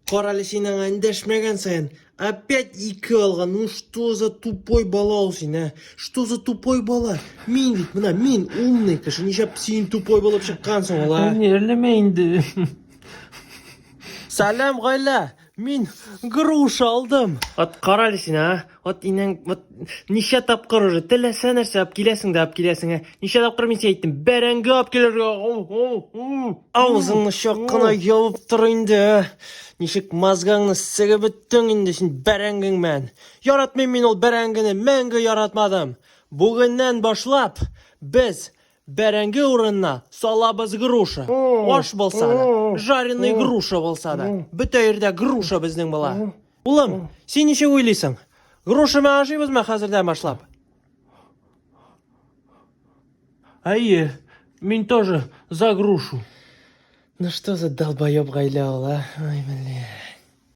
Карале син аңа эндәшмәгән саен опять ике алган. Ну что за тупой бала ул син, ә? Что за тупой бала? Мин бит, менә мин умный кеше. Нишләп син тупой булып чыккансың ул, а? Нерлеме инде. Сәлам, гаилә! Мин груша алдым. Вот карале син, а? Вот инәң, вот ничә тапкыр уже теләсә нәрсә алып киләсең дә алып киләсең, ә? Ничә тапкыр мин сиңа әйттем, бәрәңге алып килергә. Авызыңны чак кына ябып тор инде, а? Ничек мозгаңны сигеп беттең инде син бәрәңгең белән. Яратмыйм мин ул бәрәңгене, мәңге яратмадым. Бүгеннән башлап без Бәрәңге урынына салабыз груша. Аш булса да, жареный груша булса да, бөтә йирдә груша безнең була. Улым, син ничек уйлыйсың? Груша белән ашыйбызмы хәзердән башлап? Әйе, мин тоже за грушу. Ну что за долбоеб гаилә ул, а? Ай, блядь.